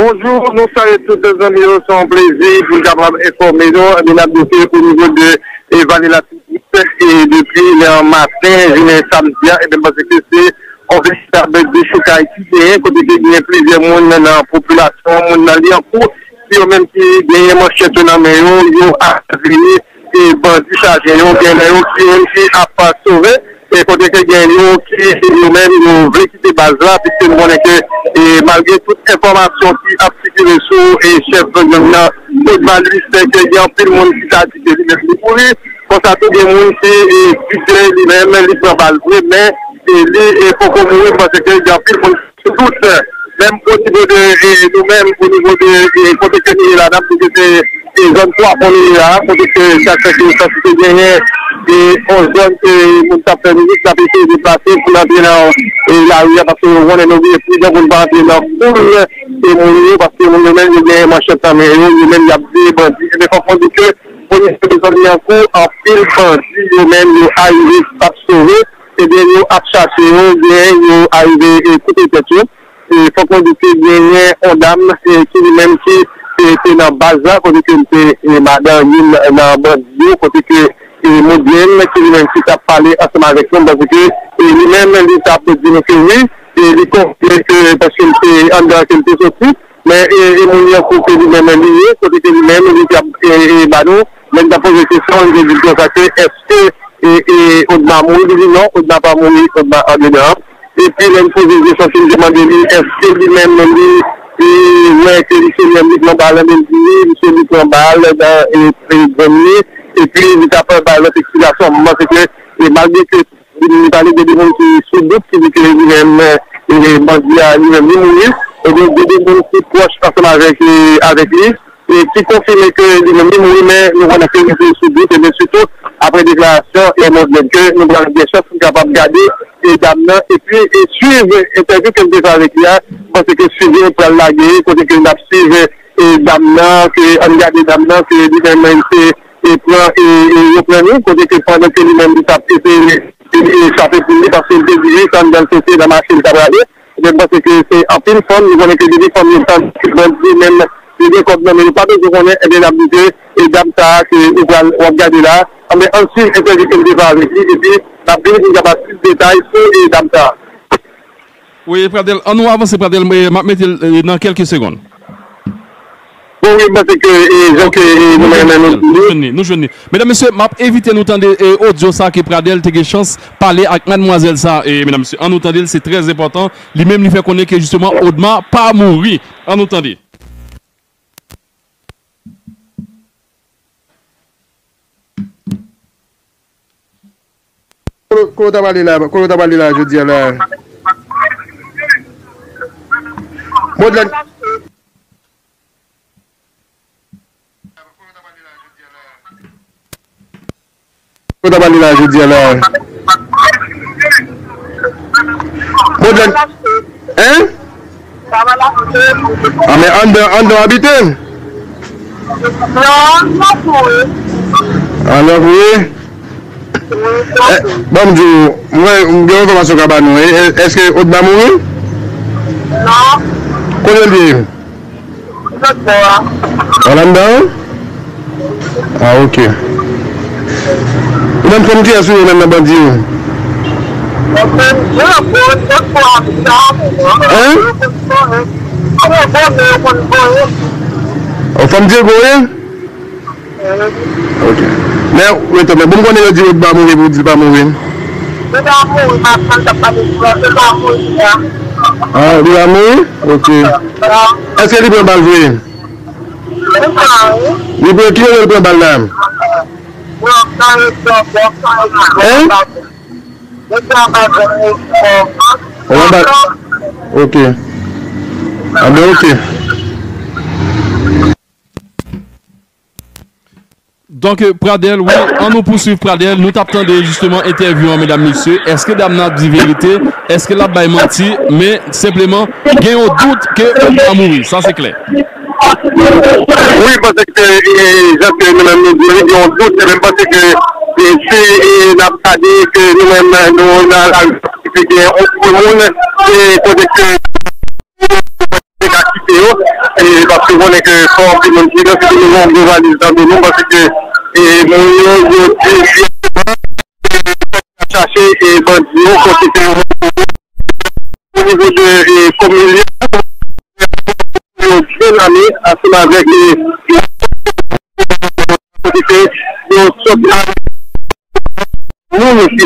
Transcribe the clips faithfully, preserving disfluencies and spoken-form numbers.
Bonjou, nou salye tout zanmi yo. Se yon plezi pou n kapab enfòme nou. Ebyen, n ap di ke o nivo de, e, Vale Latibonit, e depi nan maten jounen samdi a, ebyen, m panse ke se yon veritab dechoukay ki genyen, kote ke genyen plizyè moun nan popilasyon, moun nan Lyankou, ki yo menm ki genyen manchèt yo nan men yo, yo aplike e bandi chaje yo, gen nan yo ki menm ki ap sove, e kote ke gen yo ki yo menm yo vle kite baz la, piske nou konnen ke, e malgre tout enfòmasyon ki ap sikile sou, e chèf gang nan, Odma Louis, ke gen anpil moun ki ta di ke li menm li mouri, konsa tou gen moun ki, e, di ke li menm li pran bal vre, men, e, li, e, poko mouri, paske gen anpil moun sou dout, menm o nivo de, e, nou menm, o nivo de, e, kote ke nou ye la, n ap di ke se, e, zòn Twa Pon nou ye la, kote ke chak fè ke sa site genyen, e, yon zòn ke moun t ap fè mizik, n ap eseye deplase pou n antre nan, e, lari a, paske nou konnen nou vle pridan pou n pa antre nan foul, e, moun yo, paske moun yo menm, yo genyen manchèt nan men yo, yo menm, y ap veye bandi. Ebyen, fòk mwen di ke, o nivo de zòn Lyankou, anpil bandi, yo menm, yo arive, p ap sove, ebyen, yo ap chache yo, gen yo arive, e, koupe tèt yo. E fòk mwen di ke genyen yon dam, e, ki li menm ki, e, te nan baz la, kote ke l te, e, madan youn nan bandi yo, kote ke, e, Modlèn, ki li menm ki t ap pale ansanm avèk nou, paske, e, li menm, li t ap di nou ke wi, e, li konfime ke, paske l te anndan ke l te soti, men, e, e moun Lyankou ke li menm li ye, kote ke li menm, li t ap, e, e, ba nou, lè n t ap poze kesyon, li te di konsa ke, èske, e, e, Odma mouri, li di non, Odma pa mouri, Odma andedan. Epi lè n poze l kesyon, si n te mande li, èske li menm li, li wè ke li se li menm li pran bal, ebyen li di wi, li se li pran bal nan, e, e, grenn li, epi li t ap bay lòt eksplikasyon. M panse ke, e, malgre ke li pale de de moun ki sou dout, ki di ke li menm, e, bandi a, li menm li mouri, ebyen gen de moun ki pwòch ansanm avèk, e, avèk li, e ki konfime ke li menm li mouri, men nou konnen ke li te sou dout, e men sitou apre deklarasyon e Modlèn ke nou pral gen chans pou n kapab gade e dam nan, epi e swiv entèvyou ke m te fè avèk li a, m panse ke swiv yo pral lage, kote ke n ap swiv e dam nan, ke ann gade dam nan, ke li menm li te e pran e, e yo pran li, kote ke pandan ke li menm li t ap eseye e, e chape pou li, paske li te di wi, se anndan l soti nan machin li t ap rale. Ebyen, m panse ke se anpil fanm, nou konnen ke depi fanm yo tande ke bandi menm, yo gen kòb nan men yo, pa bezwen konnen, ebyen, n ap di ke, e dam sa a ke ou pral, w ap gade la, anben, ann swiv entèvyou ke m te fè avèk li, epi n ap vini pou n kapab plis detay sou, e dam sa a. Wi, Pradèl, ann nou avanse, Pradèl, e, m ap mete l, e, nan kèlke segonn. Bon, wi, m panse ke, e, jan ke, e, nou menm, nou, nou jwenn li, nou jwenn li. Medam, mesye, m ap envite nou tande, e, odyo sa ke Pradèl te gen chans pale ak madmwazèl sa, e, medam, mesye, ann nou tande l, se trè enpòtan. Li menm, li fè konnen ke, jisteman, Odma pa mouri. Ann nou tande. Kote, kote w t ap ale la, kote w t ap ale la jodi a la? Modlèn. Kote w t ap ale la jodi a la? Modlèn. Hein? A, men anndan, anndan w abite? Non, anndan pou wi. Anndan pou wi? Wi, eh, anndan. Ban m di w, mwen, m gen yon enfòmasyon ka ba nou. E, e, èske Odma mouri? Non. Kote l ye? Lòt bò a. An anndan an? A, ok. Ou menm fanm kiyès ou ye menm nan bandi yo? Hein? O, fanm Dyego ye? Ok. Men, rete, men bon, m konnen yo di Odma mouri, pou di l pa mouri. Li pa mouri, matant ap pale di mwen, li pa mouri a. A, li pa mouri? Ok. Èske li pran bal vre? Li pran, wi. Li pran, ki kote li pran bal la? Hein? Ou anba, ok. A ben, ok. Donk, Pradèl, wi, ann nou pouswiv Pradèl. Nou t ap tande jisteman entèvyou an, medam, mesye. Èske dam nan ap di verite? Èske l ap bay manti? Men, senpleman, gen yon dout ke Odma mouri. Sa se klè. Wi, paske, e, jan ke nou menm nou di, wi, gen yon dout, se menm paske, e, si, e, n ap gade ke nou menm nou nan lari, gen yon gwo moun, e, kote ke te ka kite yo. Ou konnen ke fò anpil moun ki identifye nou yon gwo valiz nan do nou, paske, e, moun yo, yo di, yo ap chache, e, bandi yo, kote ke yo o nivo de, e, komin yo, yo byen ame, ansanm avèk, e, kote ke yo sot a moun ki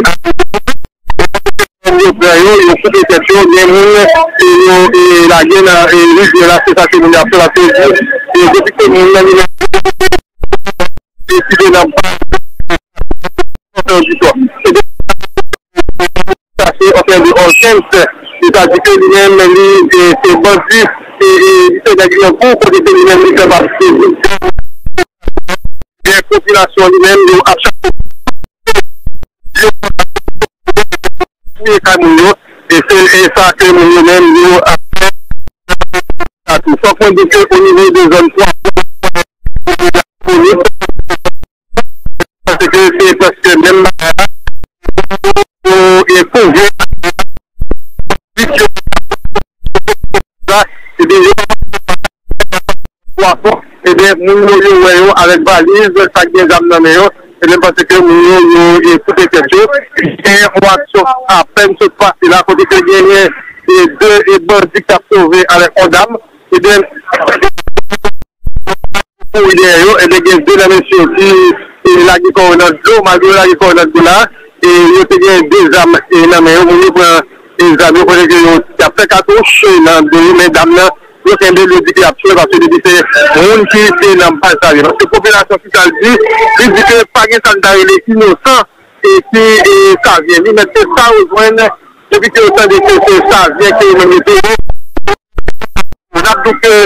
yo pran yo, yo koupe tèt yo, gen moun, e, yo, e, lage nan, e, rivyè la, se sa ke moun yo ap fè, paske, e, depi ke moun nan li deside nan sa se anfen de Orkens, li ta di ke li menm, li, e, se bandi, e, e, li se nèg Lyankou, kote ke li menm li fè pati de popilasyon li menm, yo ap chache fouye kay moun yo, e se, e sa ke moun yo menm yo ap fè. Fòk mwen di ke o nivo de zòn twa, paske se prèske menm bagay la, yo, e, kouvè la, epi yo pwason, ebyen, moun yo, yo wè yo avèk valiz, sa k gen zam nan men yo, ebyen, m panse ke moun yo, yo, e, koupe tèt yo. Gen yon aksyon apèn sot pase la, kote ke genyen, e, de, e, bandi k t ap sove avèk yon dam, ebyen, kouri dèyè yo, ebyen, gen de nan mesye yo ki, e, lage kò yo nan dlo, malgre yo lage kò yo nan dlo la, e, yo te gen de zam, e, nan men yo, moun yo pran, e, zam yo, kote ke yo t ap fè katouch, e, nan do yo, men dam nan, yo kenbe l, yo di ke y ap tiye, paske li di se moun ki te nan baz sa yo. Paske popilasyon ki sa l di, li di ke pa gen sa n ta rele inosan, e ki, e, Savyen. Li mèt se sa yo jwenn, epi ke yo tande ke se Savyen ke yo menm yo te. N ap di ke,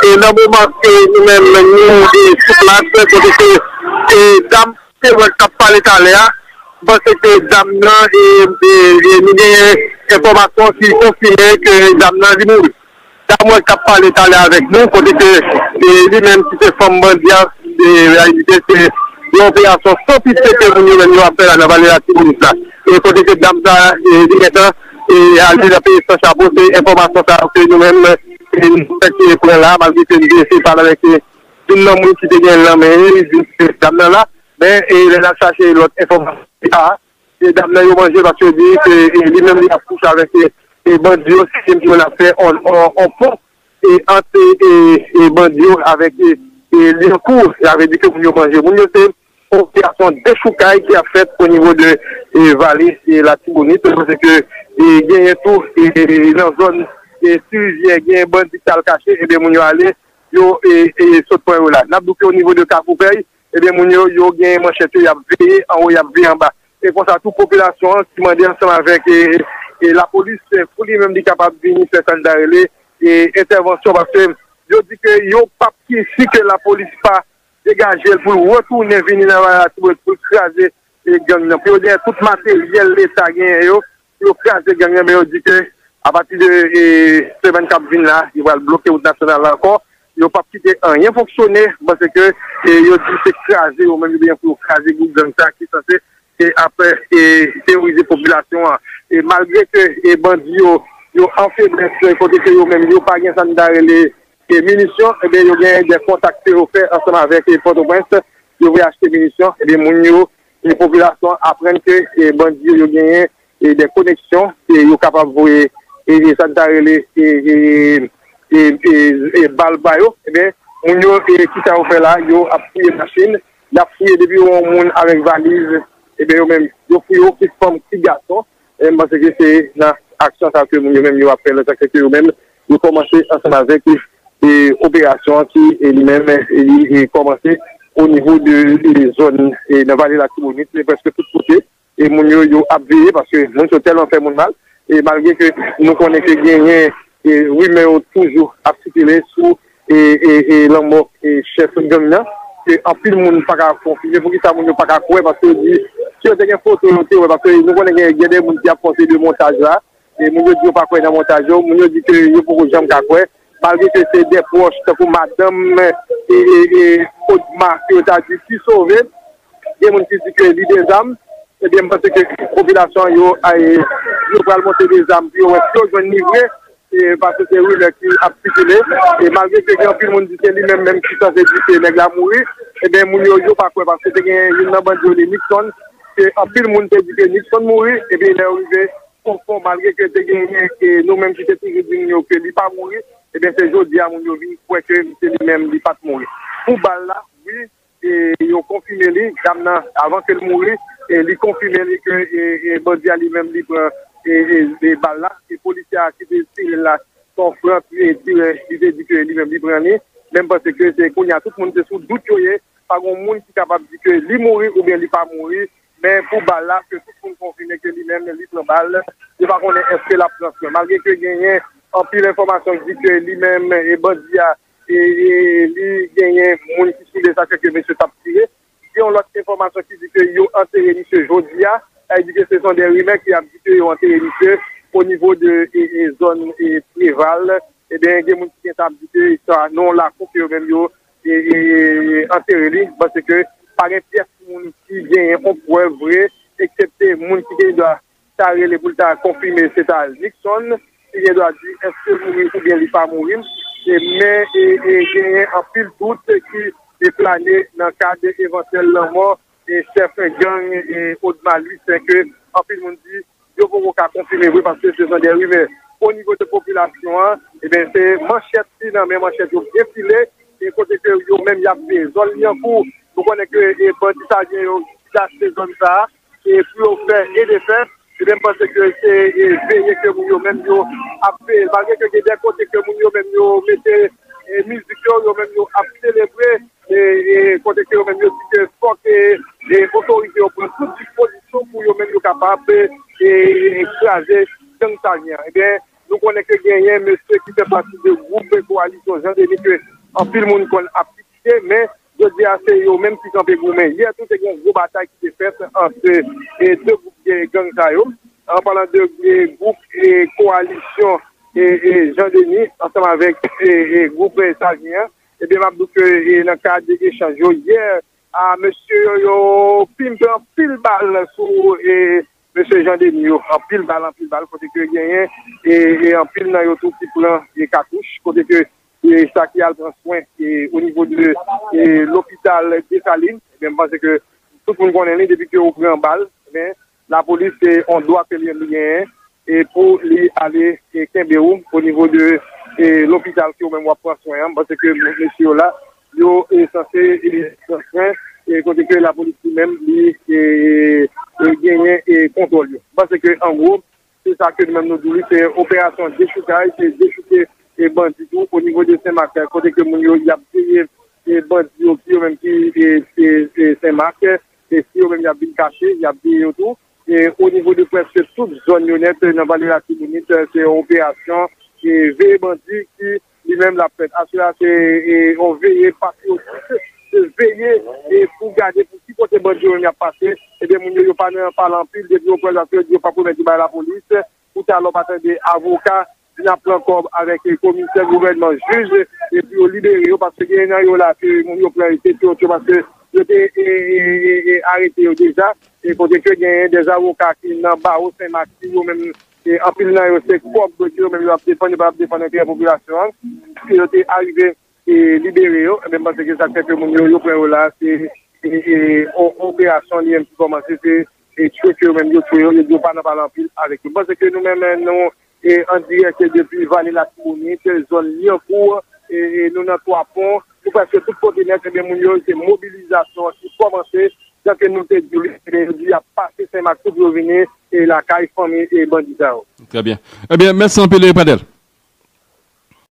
e, nan moman ke nou menm, nou, e, sou plas, kote ke, e, dam ke mwen t ap pale talè a, m panse ke dam nan, e, e, e, nou genyen enfòmasyon ki konfime ke dam nan li mouri. Dam mwen k ap pale talè avèk nou, kote ke, e, li menm ki se fanm bandi a, e, reyalize se yon operasyon san pitye ke moun yo menm yo ap fè la nan vale Latibonit la. E kote ke dam sa, e, li gentan, e, ale nan peyi san chapo, se enfòmasyon sa yo ke nou menm, e, nou fèk pran la, malgre ke nou eseye pale avèk, e, youn nan moun ki te gen l nan men li, li di se dam nan la, men, e, lè n ap chache lòt enfòmasyon, se pa, e, dam nan yo manje paske yo di se, e, li menm li ap kouche avèk, e, e, bandi yo, se menm ki konn ap fè on, on, on pon, e, ant, e, e, bandi yo avèk, e, e, Lyankou, sa vle di ke moun yo manje. Moun yo se operasyon dechoukay ki ap fèt o nivo de, e, vale, e, Latibonit, paske, e, genyen tou, e, nan zòn, e, Ti Rivyè, genyen bandi ki al kache, ebyen moun yo ale, yo, e, e, sot pran yo la. N ap di w ke o nivo de Kafou Pèy, ebyen, moun yo, yo gen manchèt yo, y ap veye anwo, y ap veye anba. E konsa tou, popilasyon an ki mande ansanm avèk, e, e, lapolis, e, pou li menm li kapab vini fè sa n ta rele, e, entèvansyon, paske yo di ke yo p ap ki si ke lapolis pa degaje l pou l retounen vini nan Vale Latibonit pou l kraze, e, gang nan. Pou yo genyen tout materyèl Leta genyen yo, pou yo kraze gang nan, men yo di ke apati de, e, semèn k ap vin la, yo pral bloke wout nasyonal la ankò. Yo p ap kite anyen fonksyone, paske, e, yo di se kraze yo menm, yo bezwen pou yo kraze gwoup gang sa ki sanse, e, ap, e, terorize popilasyon an. E malgre ke, e, bandi yo, yo an feblès, kote ke yo menm, yo pa gen sa n ta rele, e, minisyon, ebyen, yo gen de kontak ke yo fè ansanm avèk, e, Pòtoprens, yo vle achte minisyon, ebyen, moun yo, e, popilasyon aprann ke, e, bandi yo, yo genyen, e, de koneksyon, e, yo kapab voye, e, e, sa n ta rele, e, e, e, e, e, bal ba yo, ebyen, moun yo, e, kisa yo fè la? Yo ap fouye machin, y ap fouye depi yo wè yon moun avèk valiz, ebyen, yo menm, yo fouye yo, ki fanm, ki gason, e, m panse ke se nan aksyon sa ke moun yo menm yo ap fè, lè sa ke yo menm, yo kòmanse ansanm avèk, e, operasyon an ki, e, li menm, e, li, e, kòmanse o nivo de, de zòn, e, nan vale Latibonit, men prèske tout kote, e, moun yo, yo ap veye, paske moun yo tèlman fè moun mal, e, malgre ke nou konnen ke genyen, e, rimè yo toujou ap sikile sou, e, e, e, lanmò, e, chèf gang nan, ke anpil moun pa ka konfime, poukisa moun yo pa ka kwè, paske yo di, si yo te gen foto, yo te wè, paske nou konnen gen, gen de moun ki ap fè de montaj la, e moun yo di yo pa kwè nan montaj yo, moun yo di ke yo poko janm ka kwè, malgre ke se de pwòch, tankou madanm, e, e, e, Odma, ke yo ta di ki sove, gen moun ki di ke li dezame, ebyen, m panse ke popilasyon yo, e, yo pral monte dezame pou yo wè si yo jwenn li vre, e, paske se rimè ki ap sikile. E malgre ke gen anpil moun di se li menm menm ki sanse di ke nèg la mouri, ebyen, moun yo, yo pa kwè, paske te gen youn nan bandi yo, li Nixon, ke anpil moun te di ke Nixon mouri, ebyen, lè yo rive o fon, malgre ke te genyen, e, nou menm ki te toujou di moun yo ke li pa mouri, ebyen, se jodi a moun yo vin kwè ke se li menm, li pa t mouri. Pou bal la, wi, e, yo konfime li, dam nan, avan ke l mouri, e, li konfime li ke, e, e, bandi a li menm, li pran, e, e, e, bal la, e polisye a ki te tire l la, se yon fran, e, tirè, li te di ke li menm, li pran li, men m panse ke se kounye a, tout moun se sou dout yo ye, pa gen moun ki kapab di ke li mouri oubyen li pa mouri, men pou bal la, ke tout moun konfime ke li menm, li pran bal, yo pa konnen èske l ap pran swen. Malgre ke genyen anpil enfòmasyon ki di ke li menm, e bandi a, e, e, li genyen moun ki sou li, sa fè ke mesye t ap tire. Gen yon lòt enfòmasyon ki di ke yo antere misye jodi a. Sa vle di ke se son de rimè ki ap di ke yo antere misye o nivo de, e, e, zòn, e, Preval. Ebyen, gen moun ki gentan ap di ke sa nan yon lakou ke yo menm yo, e, e, e, antere li. Paske pa gen pyès moun ki genyen yon prèv vre, eksepte moun ki gen dwa ta rele pou l ta konfime, se ta Nixon, ki gen dwa di èske l mouri oubyen li pa mouri. E, men, e, e, genyen anpil dout ki e plane nan kad evantyèl lanmò, e, chèf gang, e, Odma Louis, ke anpil moun di yo poko ka konfime vre paske se son de rimè. O nivo de popilasyon an, ebyen, se manchèt ki nan men manchèt yo byen file, e kote ke yo menm y ap veye zòn Lyankou. Nou konnen ke, e, bandi Savyen yo ki achte zòn sa a, e pou yo fè e defè, ebyen, m panse ke se, e, veye ke moun yo menm yo ap veye. Malgre ke gen de kote ke moun yo menm yo mete, e, mizik yo, yo menm yo ap selebre, e, e, kote ke yo menm yo di ke fòk, e, e, otorite yo pran tout dispozisyon pou yo menm yo kapab, e, e, kraze gang Savyen an. Ebyen, nou konnen ke genyen mesye ki fè pati de gwoup Kowalisyon Jan Deni ke anpil moun konn ap kritike, men jodi a se yo menm ki kanpe goumen. Yè tou te gen yon gwo batay ki te fèt ant, e, de gwoup de gang sa yo. An palan de, e, gwoup, e, Kowalisyon, e, e, Jan Deni ansanm avèk, e, e, gwoup, e, Savyen an. Ebyen, m ap di w ke, e, nan kad echanj yo yè, a, mesye yo, yo pimpe anpil bal sou, e, mesye Jan Deni yo. Anpil bal, anpil bal, kote ke genyen, e, e anpil nan yo tou ki pran, e, katouch, kote ke, e, sa ki al pran swen, e, o nivo de, e, lopital Desalin. Ebyen, m panse ke tout moun konnen li, depi ke ou pran bal, ebyen, lapolis se yon dwa ke li, li genyen, e pou li ale, e, kenbe w o nivo de, e, lopital ke ou menm w ap pran swen an, paske mesye yo la, yo, e, sanse, e, pran swen, e, kote ke lapolis li menm, li, e, e, genyen, e, kontwòl yo. Paske, an gwo, se sa ke nou menm nou di w, se operasyon dechoukay, se dechouke, e, bandi tou, o nivo de Senmak, kote ke moun yo, y ap veye, e, bandi yo, ki yo menm ki, e, e, e, Senmak, e si yo menm y ap vin kache, y ap veye yo tou. E o nivo de prèske tout zòn yo nèt nan Vale Latibonit, se yon operasyon, e, veye bandi ki li menm l ap fèt. Aswè a se, e, yon veye patriyotik, se veye, e, pou gade pou ki kote bandi yo menm y ap pase. Ebyen, moun yo, yo pa nan pale anpil, depi yo pran zam yo di yo p ap remèt yo bay lapolis. Pou talè w pa tande avoka vin ap pran kòb avèk, e, komisè gouvènman, jij, e pou yo libere yo, paske gen nan yo la ke moun yo pran yo te tyoutyo, paske yo te, e, e, e, e, arete yo deja, e kote ke genyen de avoka ki nan bawo Senmak, ki yo menm, e, anpil nan yo se kòb ke yo menm yo ap defann, yo pa ap defann enterè popilasyon an, ke yo te arive, e, libere yo. Ebyen, m panse ke sa k fè ke moun yo, yo pran yo la, se, e, e, o-, operasyon li menm ki kòmanse, se, e, tchwe ke yo menm yo tchwe yo, yo di yo pa nan pale anpil avèk yo. M panse ke nou menm, nou, e, an dirèk depi Vale Latibonit, zòn Lyankou, e, e, nou nan Twa Pon, nou prèske tout kote nèt, ebyen, moun yo, se mobilizasyon ki kòmanse, jan ke nou te di w li, ebyen, yo di y ap pase Senmak tou pou yo vini, e, lakay fanmi, e, bandi sa yo. Trè byen. Ebyen, mèsi anpil, e, Pradèl.